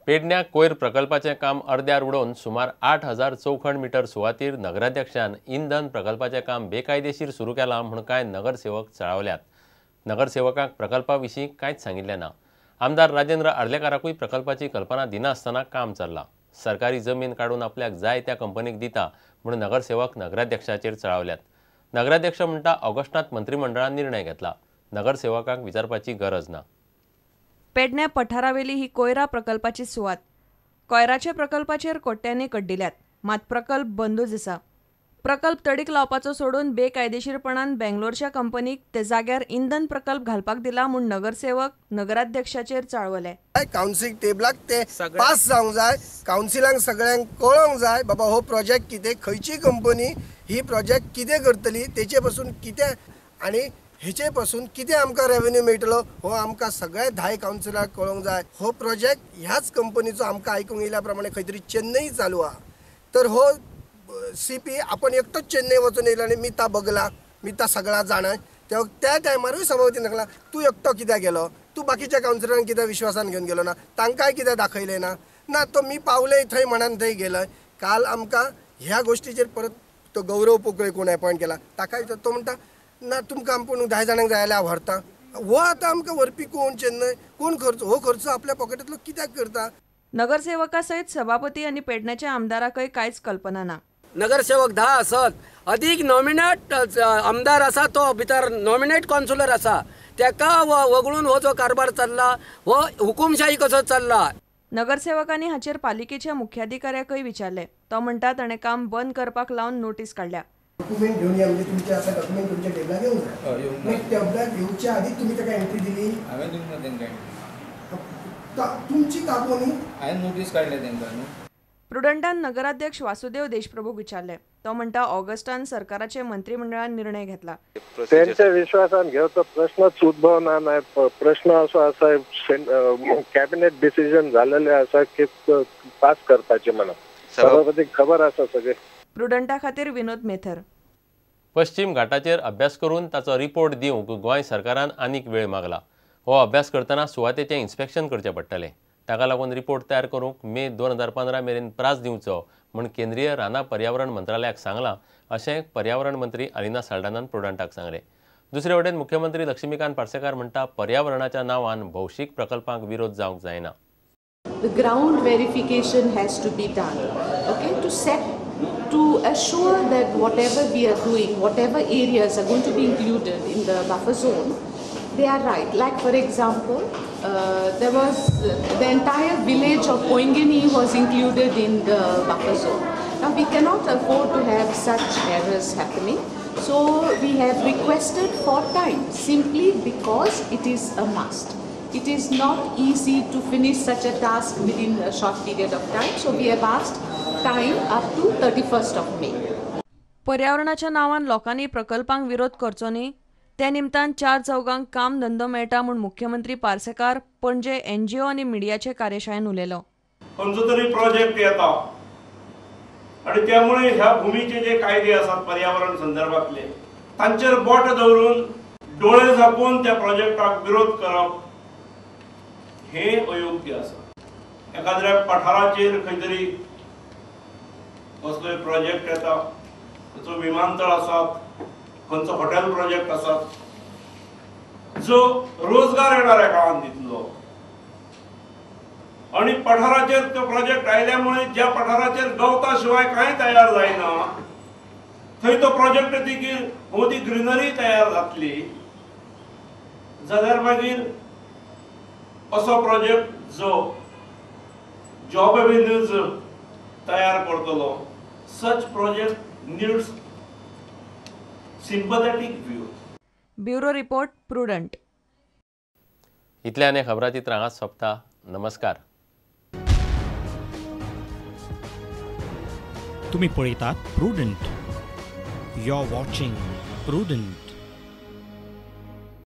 पेडण्या कोयर प्रकल्पाचें काम अर्द्यार उडोवन सुमार 8000 चौखण मिटर सुवातीर नगराध्यक्षान इंधन प्रकल्पाचें काम बेकायदेशीर सुरू केलां म्हूण कांय नगरसेवक चळावल्यात. नगरसेवकांक प्रकल्पा विशीं कांयच सांगिल्लें ना. आमदार राजेंद्र आर्लेकाराकूय प्रकल्पाची कल्पना दिनासतना काम चल्लां. सरकारी जमीन काडून आपल्याक जाय त्या कंपनीक दिता म्हूण नगरसेवक नगराध्यक्षाचेर चळावल्यात. नगराध्यक्ष म्हणटा ऑगस्टांत मंत्रिमंडळान निर्णय घेतला, नगरसेवकांक विचारपाची गरज ना. पेडण्या पठारावेली ही कोयरा प्रकल्पाची सुवात. कोयराच्या प्रकल्पाचेर कोट्यांनी कड्डिल्यात, मात प्रकल्प बंदूच आसा. प्रकल्प तडीक लावपाचो सोडून बेकायदेशीरपणान बेंगलोरच्या कंपनीक ते जाग्यार इंधन प्रकल्प घालपाक दिला म्हूण नगरसेवक नगराध्यक्षाचेर चाळवले. कावन्सील टेबलाक ते पास जावंक जाय, कावन्सिलांक सगळ्यांक कळोंक जाय बाबा हो प्रोजेक्ट कितें, खंयची कंपनी ही प्रोजेक्ट कितें करतली, तेचे पसून कितें आनी हेचे पासून कितें आमकां रेवेन्यू मेळटलो हो आमकां सगळ्या 10 कावन्सिलांक कळोंक जाय. हो प्रोजेक्ट ह्याच कंपनीचो आमकां आयकूंक येयल्या प्रमाणे खंय तरी चेन्नई चालू आहा, तर हो सी पी आपण एकटोच चेन्नई वचून येयलो आनी मी ता बगला, मी ता सगळा जाणा. तेव्हा त्या टायमारूय सभापतीन सांगला तूं एकटो कित्याक गेलो, तूं बाकीच्या कावन्सिलरांक कित्याक विश्वासान घेवन गेलो ना, तांकांय कित्याक दाखयलें ना. ना तो मी पावले थंय म्हणान थंय गेलो. काल आमकां ह्या गोश्टीचेर परत तो गौरव पोकळे कोण एपॉयंट केला ताका तो म्हणटा ना तुमकां आपूण 10 जाणांक जाय जाल्यार व्हरता. हो आतां आमकां व्हरपी कोण चेन्नय कोण खर्च, हो खर्च आपल्या पॉकेटांतलो कित्याक करता. नगरसेवका सयत सभापती आनी पेडण्याच्या आमदाराकय कांयच कल्पना ना. नगरसेवक 10 आसत, अदीक नॉमिनेट आमदार आसा तो भितर नॉमिनेट कॉन्सुलर आसा, तेका वगळून हो जो कारभार चल्ला हो हुकुमशाही कसो चल्ला. नगरसेवकांनी हाचेर पालिकेच्या मुख्याधिकाऱ्याकय विचारले. तो म्हणटा ताणें काम बंद करपाक लावन नोटीस काडल्या. डॉक्युमेंट घेवन या, म्हणजे तुमचे आसा डॉक्युमेंट तुमच्या टेबलार घेवन जाय. टेबलार घेवच्या आदी तुमी ताका एंट्री दिली, हांवें दिवंक ना तेंकां एंट्री, तुमची काबो न्ही, हांवें नोटीस काडल्या तेंकां न्हू. प्रुडंटान नगराध्यक्ष वासुदेव देशप्रभूक विचारले. तो म्हणटा ऑगस्टान सरकाराचे मंत्रिमंडळान निर्णय घेतला. तेंच्या विश्वासान घेवचो प्रश्नच उद्भवना. ना प्रश्न असो आसा, कॅबिनेट डिसिजन जाल्लें आसा की पास करपाचें म्हणून सभापतीक खबर आसा सगळें. प्रुडंटा खातीर विनोद मेथर. पश्चिम घाटाचेर अभ्यास करून ताचो रिपोर्ट दिवंक गोंय सरकारान आनीक वेळ मागला. हो अभ्यास करतना सुवातेचें इन्स्पेक्शन करचें पडटलें. ताका लागून रिपोर्ट तयार करूंक मे 2015 मेरेन प्रास दिवचो म्हूण केंद्रीय रानां पर्यावरण मंत्रालयाक सांगलां अशें पर्यावरण मंत्री अलिना साल्डानान प्रुडंटाक सांगलें. दुसरे वटेन मुख्यमंत्री लक्ष्मीकांत पार्सेकार म्हणटा पर्यावरणाच्या नांवान भौशीक प्रकल्पांक विरोध जावंक जायना. The ground verification has to be done, okay, to assure that whatever we are doing, whatever areas are going to be included in the buffer zone, they are right. Like for example, there was the entire village of Poingini was included in the buffer zone. Now we cannot afford to have such errors happening, so we have requested for time simply because it is a must. It is not easy to finish such a task within a short period of time, so we have asked time up to 31st of May. पर्यावरणाच्या नावान लोकांनी प्रकल्पांक विरोध करचो न्ही, त्या निमतान 4 चौगांक काम धंदो मेळटा म्हूण मुख्यमंत्री पार्सेकार पणजे एनजीओ आनी मिडियाचे कार्यशाळेन उलयलो. खंयचो तरी प्रोजेक्ट येता आनी त्यामुळे ह्या भूमीचे जे कायदे आसात पर्यावरण संदर्भातले तांचेर बोट दवरून डोळे झापून त्या प्रोजेक्टाक विरोध करप हे अयोग्य आसा. एखाद्या पठाराचेर खंय तरी कसलोय प्रोजेक्ट येता, ताचो विमानतळ आसात, खंयचो हॉटेल प्रोजेक्ट आसात, जो रोजगार येणाऱ्या काळान दितलो आनी पठाराचेर तो प्रोजेक्ट आयल्या मुळे ज्या पठाराचेर गवता शिवाय कांय तयार जायना थंय तो प्रोजेक्ट येतकीर भोवती ग्रिनरी तयार जातली जाल्यार मागीर असो प्रोजेक्ट जो जॉब एव्हेन्यूज तयार करतलो, such project needs sympathetic view. Bureau report, Prudent. इतल्याने खबराचित्र हांगाच सोंपता. नमस्कार. तुम्ही पळयतात Prudent. You are watching Prudent.